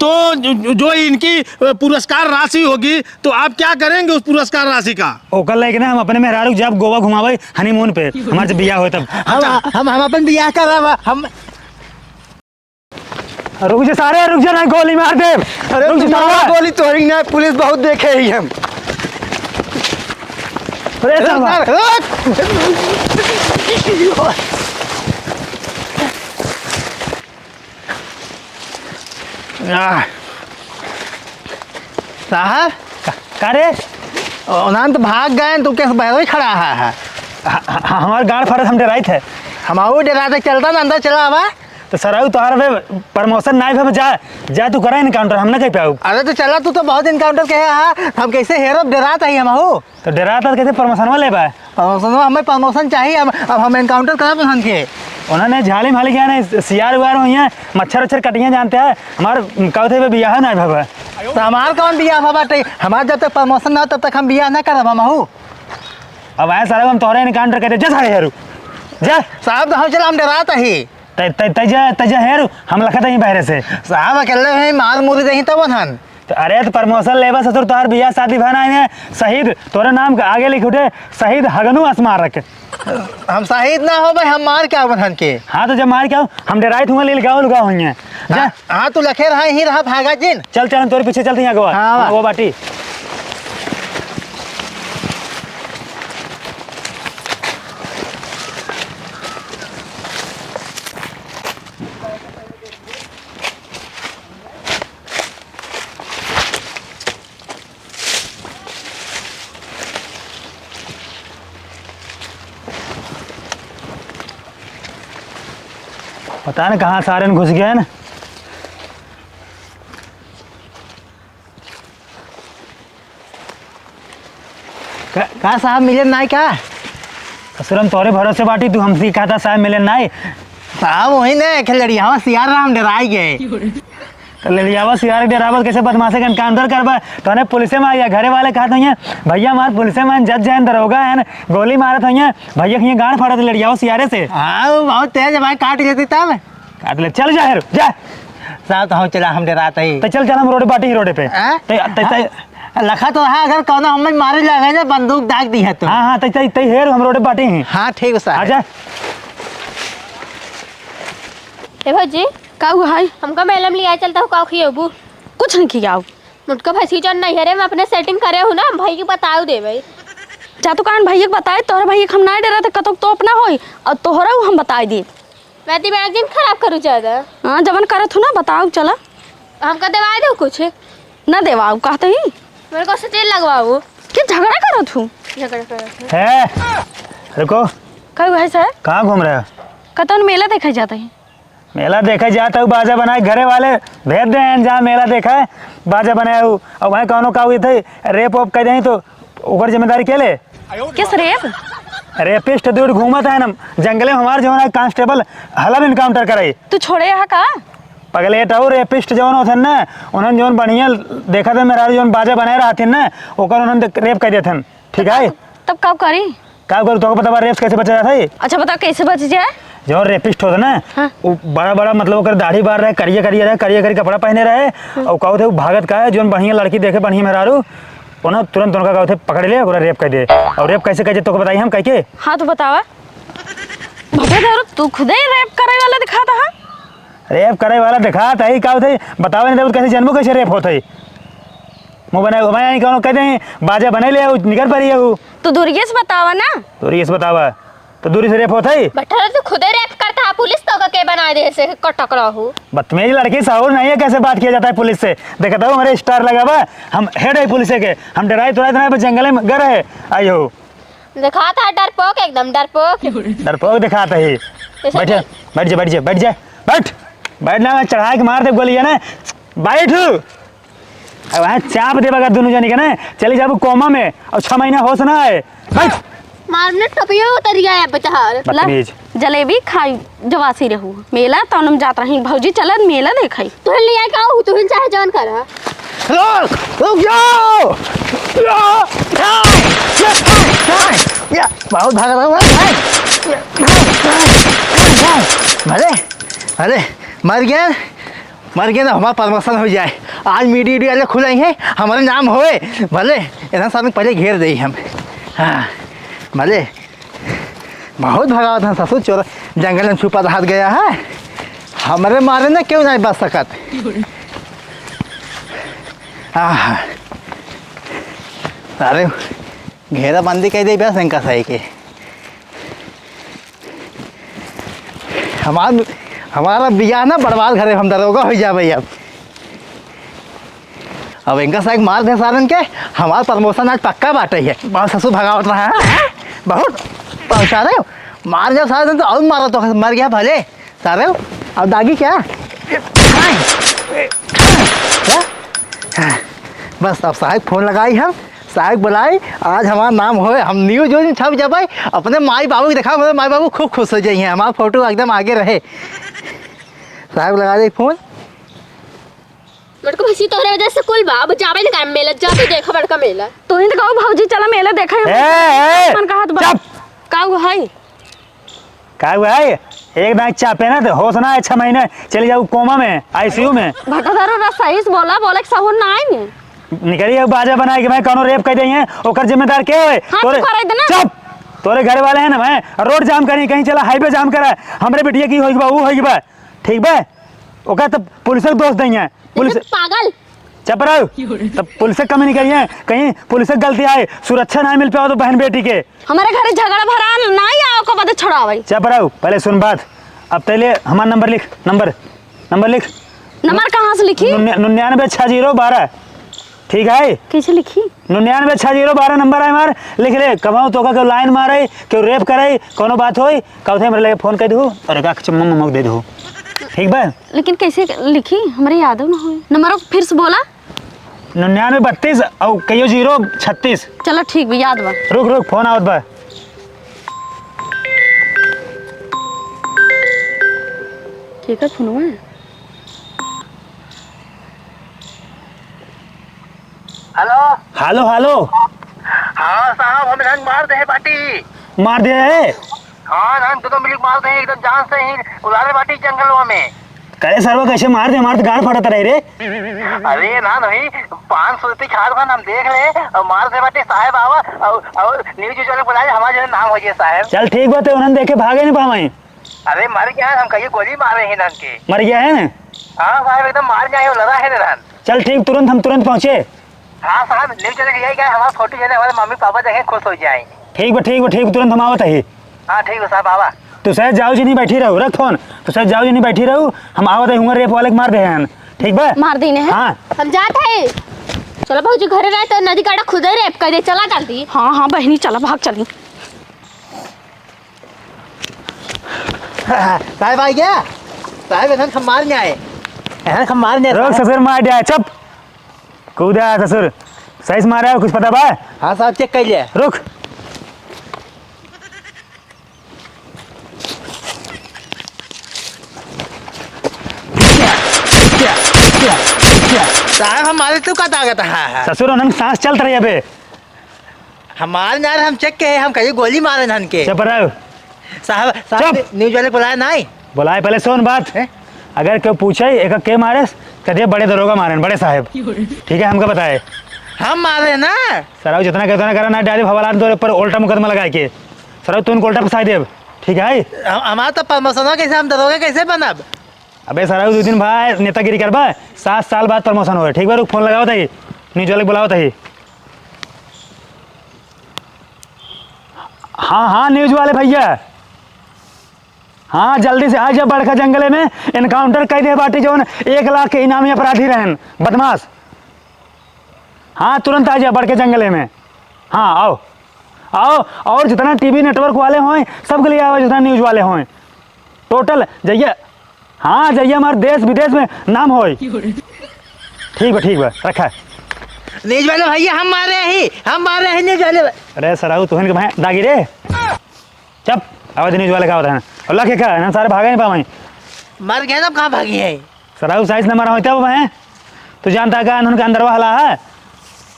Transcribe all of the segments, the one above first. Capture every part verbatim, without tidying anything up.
तो जो, जो इनकी, अ, पुरस्कार राशि होगी, तो आप क्या करेंगे उस पुरस्कार राशि का? ओकर लेके ना हम अपने मेहरारू के जब गोवा घुमावे honeymoon पे, हमार जब बियाह होए तब। हम, अच्छा। हम, हम अपन बियाह करब, हम। रुक जा सारे, रुक जा, नहीं गोली मार दे। अरे रुक जा तू मारा सारे। गोली, तोहरी ना, पुलिस बहुत देखे ही हम। अरे साला। रुक। आह। साहब? का, का रे? उन्हन तो भाग गए, तू कैसे बहरे खड़ा है, है? ह-, ह-, हमार गाड़ फरत हम डराइत है। हम आऊ डराते, चलता ना अंदर चला आवा। तो सराऊ तोहार बे promotion नाई भे, जा, जा तू करा encounter, हम ना कह पाऊ। अरे तो चला, तू तो बहुत encounter कहे हा, हम कैसे हेरब, डरात ही हम हो। तो डरात कैसे promotion लेबा? Promotion, हमें promotion चाहिए। अब, अब हम encounter करब उन्हन के। उन्हन झाली माली गया नहीं, सियार उआर हुई हैं, मच्छर उच्छर कटिया जानते हैं, हमार का होते बे बियाह ना भवा। तो हमार कौन बियाह भवा बाटे? हमार जब तक promotion ना हो, तब तक हम बियाह ना करब हम हूँ। अब आए सारे हम तोहरे encounter कर दे, जा सारे हेरू, जा। साहब, तो हम चला, हम डरात ही। तै, तै, तै जा, तै जा हेरू, हम लखत ही बहरे से। साहब, अकेले हैं, मार मुरी दही तब उन्हन। तो अरे, तो promotion लेबा ससुर, तोहार बियाह शादी भा नाई है, शहीद तोरे नाम के आगे लिख उठे, शहीद हगनू स्मारक। हम शहीद ना हो भाई, हम मार के आवन हन के। हाँ, तो जब मार के आओ, हम डराई थूंगा, ले लुगाओ, लुगाओ हुई हैं। जा। हाँ, हाँ, तू लखे रहा, यहीं रहा, भागा जिन। चल, चल, हम तोरे पीछे चलते हैं, अगवा। हाँ, हाँ, वाह। वो बाटी। पता न कहाँ सारे न घुस गए न। का, का साहब मिले नाई का? ससुर, हम तोरे भरोसे बाटी, तू हमसे कहता साहब मिले नाई। साहब वही ने, एक लड़ियावा सियार राम डराई गए। तो लड़ियावा सियार डरावत कैसे बदमाशे के encounter करबा? तोने पुलिसे में आया, घरे वाले कहत हुइहैं, "भैया हमार पुलिसे में जज हैं, दरोगा हैं, गोली मारत हुइहैं, भैया के गांड फाड़त लड़ियावा सियारे से।" हाँ, वो बहुत तेज है भाई, काट लेती तब। काट ले, चल जा हेर, जा। साहब, तो हम चला, हम डरात ही। तो चल, चल, हम रोडे बाटी ही रोडे पे। हाँ? ते, ते, ते, हाँ? लखा तो रहा, अगर कौनो हमें मारे लगे ना, बंदूक दाग दी है तो। हाँ, हाँ, ते, ते, ते हेर, हम रोडे बाटी ही। हाँ, ठीक है साहब। आजा। ए भौजी, का हुआ है? हमका मेला में लिया चलता हूँ, का खियाबू? कुछ नहीं खियाओ। मोटका भैंसी जौन नहीं है रे, मैं अपने setting करे हूँ ना, हम भाई के बताओ देबे। जा तू कान भैया के बताए, तोहरे भैया के हम ना डरा थे, कतौ तो अपना होई, और तोहरा हम बताई दी। मैं दिमाग जिन खराब करू ज्यादा। हाँ, जवन करत हूँ ना, बताओ, चला। हमका देवाई दो कुछ। ना देवाओ, कहते ही। मेरे को सटेल लगवाओ। के झगड़ा करत हूँ? झगड़ा करत हूँ। है, रुको। का हुआ है सर? कहाँ घूम रहे हो? कतौन मेला देखे जाता है। मेला देखे जाता हूँ, बाजा बनाए घरे वाले भेज दे हैं, जहाँ मेला देखा है, बाजा बनाए हूँ। और वहीं कौनो का हुई थे, rape वेप कर दें तो ओकर जिम्मेदारी के ले? किस rape? Rapist दूर घूमत है ना, जंगले में हमार जौन है constable हलब encounter कराई। तू छोड़े यहाँ का? पगलेट और rapist जौन होत हैं ना, उन्हन जौन बढ़िया देखत हैं मेहरारू जौन बाजा बनाए रहत हैं ना, ओकर उन्हन rape कर देत हैं, ठीक है? तब का करी? का करू, तोहके पता बा rape से कैसे बचा जात है? अच्छा बता कैसे बच जाए? जौन rapist होत ना, हाँ। वो बड़ा बड़ा मतलब ओकर दाढ़ी बार रहे, करिया करिया रहे, करिया करिया कपड़ा पहने रहे, हाँ। और कहते वो भागत का है, जौन बढ़िया लड़की देखे बढ़िया मेहरारू, ओना तुरंत उनका कहते पकड़ ले, ओकरा rape कर दे। और rape कैसे कर दे तोहके बताई हम कैके? हाँ तो बतावा। भैया दारू, तू खुदे ही rape करे वाला दिखाता है। Rape करे वाला दिखात है, का होत है? बतावे नहीं देबू तो कैसे जनबू कैसे rape होत है? मुँह बनाए घुमाए यानी कौनो कह दे, बाजा बने ले, उ निकर पड़ी है उ। तू दूरिये से बतावा ना। दूरिये से बतावा, तो दूरी से rape होत है? बटरा, तू खुदे rape करता है, पुलिस तो के बनाए दे से कटक रहू। बदतमीज लड़की, सहूर नहीं है, कैसे बात किया जाता है पुलिस से? देखता हूँ हमारे star लगा बा, हम head है पुलिस के, हम डराई तुराई तो नहीं, बस जंगल में घर है, आई हो। दिखाता है डरपोक, एकदम डरपोक। डरपोक दिखाता है। जैसे बैठ जा, कि बैठ जा, बैठ जा, बैठ जा, बैठ। बैठ ना, मैं चढ़ा के मार दे गोली, है ना? बैठ। अब वहाँ चाप देबा का दोनों जनी के ना, चली जाबू coma में और छह महीना होश ना आए। बैठ। मारने टपियो उतर गया है बेचारा। बदतमीज। जलेबी खाई। जवासी रहू। मेला तौन हम जात रही, भौजी चलत मेला देखई। तुहिन लिया का हो, तुहिन चाहे जौन करा। रुक, रुक जाओ। या, या, या, बहुत भाग रहा हूँ, भाई। अरे, अरे, मर गया। मर गए ना, हमार promotion हो जाए। आज मीडिया, मीडिया वाले खुलाई हैं, हमारे नाम होए। भले इन्हन सारे पहले घेर देई हम। हाँ, भले बहुत भगावत हैं ससुर, चोर जंगल में छुपा रहा गया है। हमरे मारे ना क्यों नहीं बच सकत। आहा। अरे, घेराबंदी कइ देई बस इनका सही के। हमार, हमारा बियाह ना बर्बाद घरे, हम दरोगा होइ जाबे अब। अब इनका साइक मार दे सारन के, हमार promotion आज पक्का बाटे है। बहुत ससुर भगावत रहा है, हैं? बहुत पहुँचा रहे हो। मार जाओ सारे दिन तो और मारो तो मर गया भले। सारे, अब दागी क्या? क्या? बस अब साहेब फोन लगाई हम, साहेब बुलाई, आज हमार नाम होए, हम news व्यूज में छप जाबे, अपने माई बाबू के देखा, हमारे माई बाबू खूब खुश हो जाइए, हमार फोटो एकदम आगे रहे। साहेब लगा दे फोन। बड़का भौजी, तोहरे वजह से कुल बा। अब जाबे न का मेला, जा तू देखा बड़का मेला। तू ही तो कहो भौजी चला मेला देखा। ए, ए, मन कहत बा। चुप। का हुआ है? का हुआ है? एक दाई चापे ना तो होश ना है, छह महीने चली जाऊ कोमा में, आईसीयू में। भटाधारू रस सही से बोला, बोले के सहूर ना आई ने। निकली एक बाजा बनाए कि मैं कौनो रेप कर दे हैं, ओकर जिम्मेदार के होए? हाँ, तोरे, चुप कर दे ना। चुप। तोरे घर वाले हैं ना, मैं रोड जाम करी, कहीं चला हाईवे जाम करा, हमरे बिटिया की होई बा, ऊ होई बा, ठीक बा? ओका तब पुलिस के दोष दई हैं। पुलिस तो पागल। चुप रहो। तब पुलिस के कमी नहीं करी है, कहीं पुलिस के गलती आए, सुरक्षा ना मिल पाओ तो बहन बेटी के। हमारे घरे झगड़ा भरा ना आओ को बदे छोड़ावे। चुप रहो, पहले सुन बात। अब पहले हमार नंबर लिख, नंबर, नंबर लिख। नंबर कहाँ से लिखी? नुन्या-, निन्यानवे छः जीरो बारह। ठीक है? कैसे लिखी? निन्यानवे छः जीरो बारह नंबर है हमार, लिख ले। कमाओ तो का केहू लाइन मारे, केहू रेप करे, कौनो बात होई, कहते हमरे लगे फोन कर दू और एक आँख चुम्मा ममक दे दू। ठीक बा? लेकिन कैसे लिखी, हमरे यादव ना होई। नंबर फिर से बोला। निन्यानवे बत्तीस और कहियो जीरो छत्तीस। चलो ठीक बा, याद बा। रुक, रुक, फोन आवत बा। केकर फोनवा है? हेलो। हेलो, हेलो। हाँ साहब, हम रंग मार दे बाटी। मार दे है? हाँ, रंग दोनों मिलके मार दे, एकदम जान से ही उलारे बाटी जंगलवा में। करे सरवा, कैसे मार दे, मार दे, गाड़ फटत रहे रे। अरे ना नहीं, पाँच सौ रुपये खाद बन हम देख ले और मार दे बाटी साहब आवा और, और news व्यूज वाले बुलाए, हमारा जो नाम हो जाए साहब। चल ठीक बात है, उन्होंने देखे भागे नहीं पावे। अरे मर गया है, हम कहीं गोली मारे हैं इनके। मर गया है ना? हाँ साहब, एकदम मार गया है, वो लड़ा है ना। चल ठीक, तुरंत, हम तुरंत पहुँचे। हाँ साहब, ले चले जाइए, क्या हमारा फोटो जो है ना, हमारे मम्मी पापा देखें, खुश हो जाए। ठीक बा, ठीक बा, ठीक बा, तुरंत हम आवत ही। हाँ ठीक बा साहब, आवा। तू शायद जाओ जी नहीं बैठी रहो, रख फोन। तू शायद जाओ जी नहीं बैठी रहो, हम आवत ही, हुआ रेप वाले के मार दे हैं। ठीक बा? मार दीने हैं। हाँ। हम जात है। चलो भौजी, घरे रहे तो नदी काटा खुदे रेप कर दे, चला जल्दी। हाँ, हाँ बहनी, चला भाग चली। साहब आ गया। साहब, इन्हन हम मार नहीं आए। इन्हन हम मार नहीं आए, रुक, साहब। ससुर मार दिया है, चुप। कूदा है ससुर। सही से मारा है, कुछ पता बा? हाँ साहब, चेक कर लिया। रुक। साहब, हमारे तू का ताकत है? ससुर, उन्हन सांस चलत रही अबे। हमार नार हम चेक के है, हम कहीं गोली मारे हन के। चुप रहो। साहब, साहब, चुप। न्यूज वाले बुलाए नहीं। बुलाए, पहले सुन बात। हैं? अगर केहू पूछे, "एका के मारे?" कह दिया, "बड़े दरोगा मारे, बड़े साहब।" ठीक है, हमका बताए। हम मारे ना। सराव जितना कहता ना करा ना, डायरेक्ट हवालात तोरे ऊपर उल्टा मुकदमा लगाए के। सराव तुम उल्टा फंसाई देब। ठीक है? हम, हमार तो प्रमोशन हो, कैसे हम दरोगा कैसे बनब? अबे सराव, दो दिन भाई नेतागिरी करबा, सात साल बाद प्रमोशन होए। ठीक बा, रुक, फोन लगावत ही, न्यूज वाले के बुलावत ही। हाँ, हाँ, न्यूज वाले भैया। हाँ, जल्दी से आ जा बड़का जंगले में, एनकाउंटर कइ दे बाटी जौन एक लाख के इनामी अपराधी रहन, बदमाश। हाँ, तुरंत आ जा बड़के जंगले में। हाँ, आओ, आओ, और जितना टीवी नेटवर्क वाले होए, सबके लिए आओ, जितना न्यूज वाले होए, टोटल जइया, हाँ, जइया हमारे देश विदेश में नाम होए। ठीक बा, ठीक बा, रखा। न्यूज वाले भैया, हम मारे ही, हम मारे ही न्यूज वाले भै- अरे सराऊ, तुहन के भाई दागी रे। चुप, आवाज न्यूज वाले का होता है। अल्लाह के का, ना सारे भागे नहीं पावे। मर गए ना, अब कहाँ भागी है? सराऊ साइज नंबर होता वो भाई। तू जानता का उनका अंदर वाला है?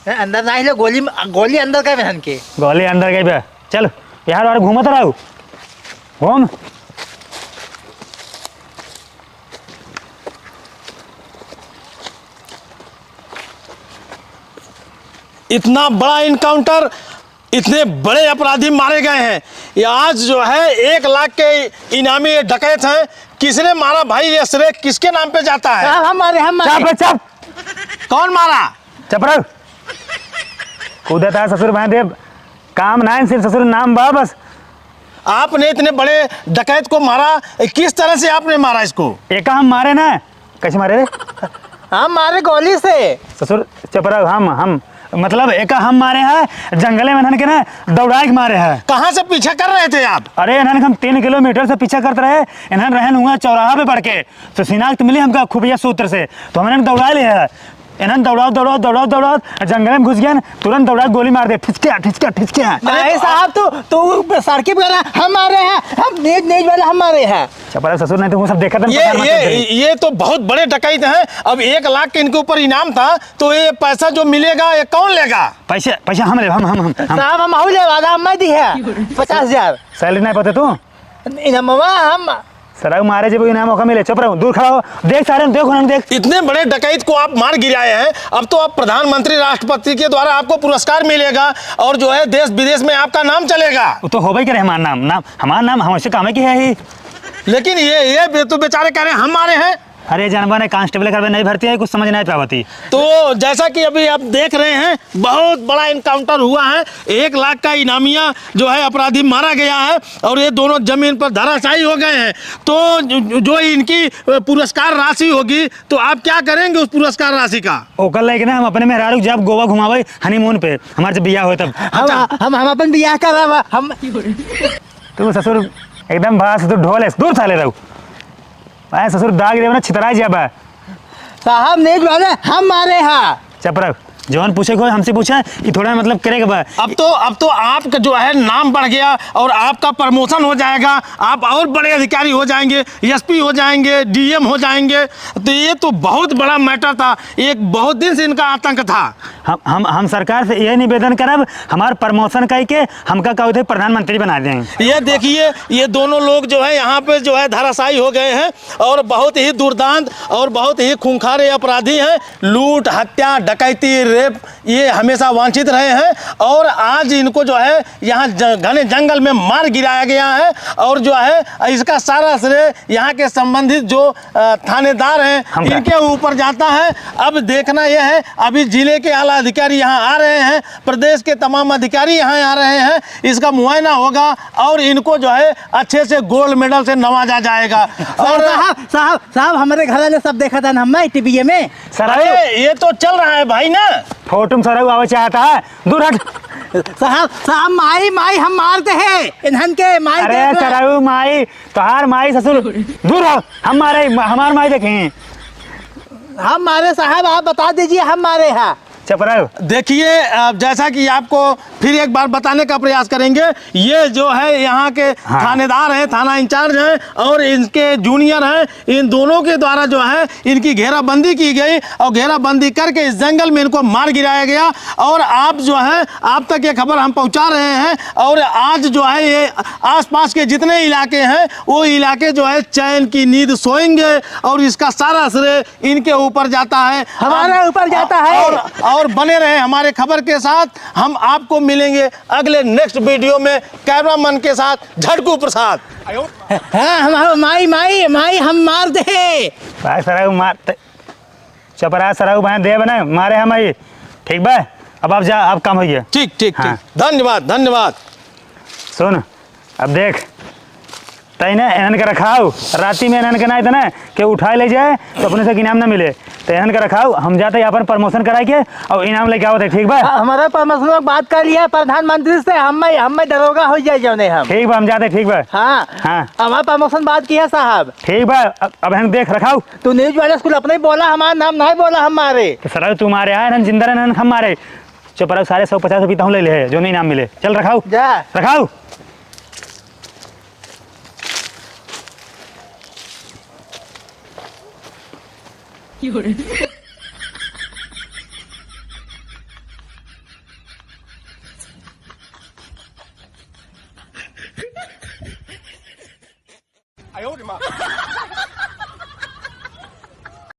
ए, अंदर ना ही लो, गोली, गोली अंदर का बहन के। गोली अंदर गई बे। चल, यार, और घूमत रहू। घूम। इतना बड़ा encounter, इतने बड़े अपराधी मारे गए हैं। ये आज जो है एक लाख के इनामी ये डकैत हैं। किसने मारा भाई, ये श्रेय किसके नाम पे जाता है? साहब, हम मारे, हम मारे। चुप रे, चुप। कौन मारा? चुप रहो। कूदता है ससुर भाई देव, काम ना है सिर्फ ससुर नाम बा बस। आपने इतने बड़े डकैत को मारा, किस तरह से आपने मारा इसको? एका हम मारे ना, कैसे मारे रे? हम मारे गोली से। ससुर चुप रहो, हम, हम, मतलब एका हम मारे हैं, जंगले में इन्हन के ना दौड़ाए के मारे हैं। कहाँ से पीछा कर रहे थे आप? अरे इन्हन के हम तीन किलोमीटर से पीछा करत रहे, इन्हन रहन हुआ चौराहा पे पड़ के, तो शिनाख्त मिली हमका खुफिया सूत्र से, तो हम इन्हन दौड़ा ले हैं। इन्हन दौड़ाओ, दौड़ाओ, दौड़ाओ, दौड़ाओ, जंगल में घुस गए, तुरंत दौड़ा गोली मार दे, ठिचक्या, ठिचक्या, ठिचक्या। नहीं साहब, तू, तू सड़की पे गया, हम मारे हैं, हम नेज, नेज वाला हम मारे हैं। चपरा ससुर, नहीं तो वो सब देखा था, ये, पता ना ये, चलते। ये तो बहुत बड़े डकैत हैं। अब एक लाख के इनके ऊपर इनाम था, तो ये पैसा जो मिलेगा, ये कौन लेगा? पैसे, पैसे हम ले, हम, हम, हम, हम। साहब, हम आऊ ले वाला, हम दी है पचास हजार। सैलरी नहीं पाते तू? इनामवा हम सरऊ मारे जब इनाम मौका मिले, चुप रहो, दूर खड़ा हो। देख सारे, देख उन्हें देख। इतने बड़े डकैत को आप मार गिराए हैं, अब तो आप प्रधानमंत्री, राष्ट्रपति के द्वारा आपको पुरस्कार मिलेगा और जो है देश विदेश में आपका नाम चलेगा। वो तो होबे करे हमार नाम, नाम, हमार नाम, हम ऐसे काम है कि है ही। लेकिन ये, ये बे-, तो बेचारे कह रहे हैं, हम मारे हैं। अरे जानबा नहीं, कांस्टेबल करबे नहीं भर्ती है, कुछ समझ नहीं पावती। तो जैसा कि अभी आप देख रहे हैं, बहुत बड़ा encounter हुआ है, एक लाख का इनामिया जो है अपराधी मारा गया है और ये दोनों जमीन पर धराशायी हो गए हैं। तो जो, जो इनकी, अ, पुरस्कार राशि होगी, तो आप क्या करेंगे उस पुरस्कार राशि का? ओकर लेके ना हम अपने मेहरारू जब गोवा घुमावे honeymoon पे, हमारे जब बियाह होए तब। हम, अच्छा। हम, हम अपन बियाह करब, हम। तू ससुर एकदम भास, तू ढोल है, दूर साले रहू। भाई ससुर दाग देवे ना, छितरा जाबा। साहब, नेज वाले हम मारे हा। चुप रह, जौन पूछे को हमसे पूछे, ये थोड़ा मतलब करे के बा। अब तो, अब तो आपका जो है नाम बढ़ गया और आपका promotion हो जाएगा, आप और बड़े अधिकारी हो जाएंगे, एसपी हो जाएंगे, डीएम हो जाएंगे। तो ये तो बहुत बड़ा matter था, एक बहुत दिन से इनका आतंक था। हम, हम, हम सरकार से ये निवेदन करब, हमार promotion करके हमका कहते प्रधानमंत्री बना दें। ये देखिए, ये दोनों लोग जो है यहाँ पे जो है धराशायी हो गए हैं। और बहुत ही दुर्दांत और बहुत ही खूंखार ये अपराधी हैं। लूट, हत्या, डकैती, रेप, ये हमेशा वांछित रहे हैं। और आज इनको जो है यहाँ ज-, घने जंगल में मार गिराया गया है। और जो है इसका सारा श्रेय यहाँ के संबंधित जो, अ, थानेदार हैं, हमका इनके ऊपर जाता है। अब देखना यह है, अभी जिले के आला अधिकारी यहाँ आ रहे हैं, प्रदेश के तमाम अधिकारी यहाँ आ रहे हैं, इसका मुआयना होगा और इनको जो है अच्छे से gold medal से नवाजा जाएगा। और साहब, साहब, साहब, हमारे घर वाले सब देखा था ना, हम टीवी में। सर, अरे, ये तो चल रहा है भाई ना। फोटो में सर आवे चाहता है, दूर हट। साहब, साहब, माई, माई, हम मार दे है, इन्हन के माई अरे, देख रहे। सरऊ माई, तोहार माई ससुर, दूर हो, हम मारे, हमार माई देखें। हम मारे साहब, आप बता दीजिए, हम मारे हैं। चुप रहो। देखिए, अ, जैसा कि आपको फिर एक बार बताने का प्रयास करेंगे, ये जो है यहाँ के हाँ। थानेदार हैं, थाना इंचार्ज हैं और इनके जूनियर हैं, इन दोनों के द्वारा जो है इनकी घेराबंदी की गई और घेराबंदी करके इस जंगल में इनको मार गिराया गया। और आप जो है, आप तक ये खबर हम पहुँचा रहे हैं और आज जो है ये आसपास के जितने इलाके हैं वो इलाके जो है चैन की नींद सोएंगे और इसका सारा श्रेय इनके ऊपर जाता है। हमारे आप ऊपर जाता है। और, और बने रहे हमारे खबर के साथ। हम आपको मिलेंगे अगले next video में cameraman के साथ झटकू प्रसाद। हाँ, हम, हम, माई, माई, माई, हम मार दे। भाई सरऊ मार ते-, चपरा सरऊ भाई देव ने मारे हम आई। ठीक बा, अब आप जा, अब काम होइए। ठीक, ठीक, हाँ। ठीक। धन्यवाद, धन्यवाद। सुन, अब देख, तैने इन्हन के रखाओ, राती में इन्हन के ना इतने के उठाए ले जाए, तो अपने से इनाम ना मिले। तो इन्हन के रखाओ, हम जाते हैं अपन promotion कराए के और इनाम लेके आवत है, ठीक बा? हाँ, हमारा promotion की बात कर लिया प्रधानमंत्री से, हम में, हम में दरोगा हो जाए जौने हम। ठीक बा, हम जाते हैं, ठीक बा? हाँ। हाँ। हमारा promotion बात किया साहब। ठीक बा, अब, अब हम देख रखाओ। तू news वाले स्कूल अपने ही बोला, हमारा नाम नहीं बोला, हम मारे। तो सरऊ तू मारे, हाँ, इन्हन जिंदा रहन, हम मारे। चुप रहो, सारे सौ पचास रुपये तहूँ ले ले, जो नहीं इनाम मिले। चल रखाओ। जा। रखाओ।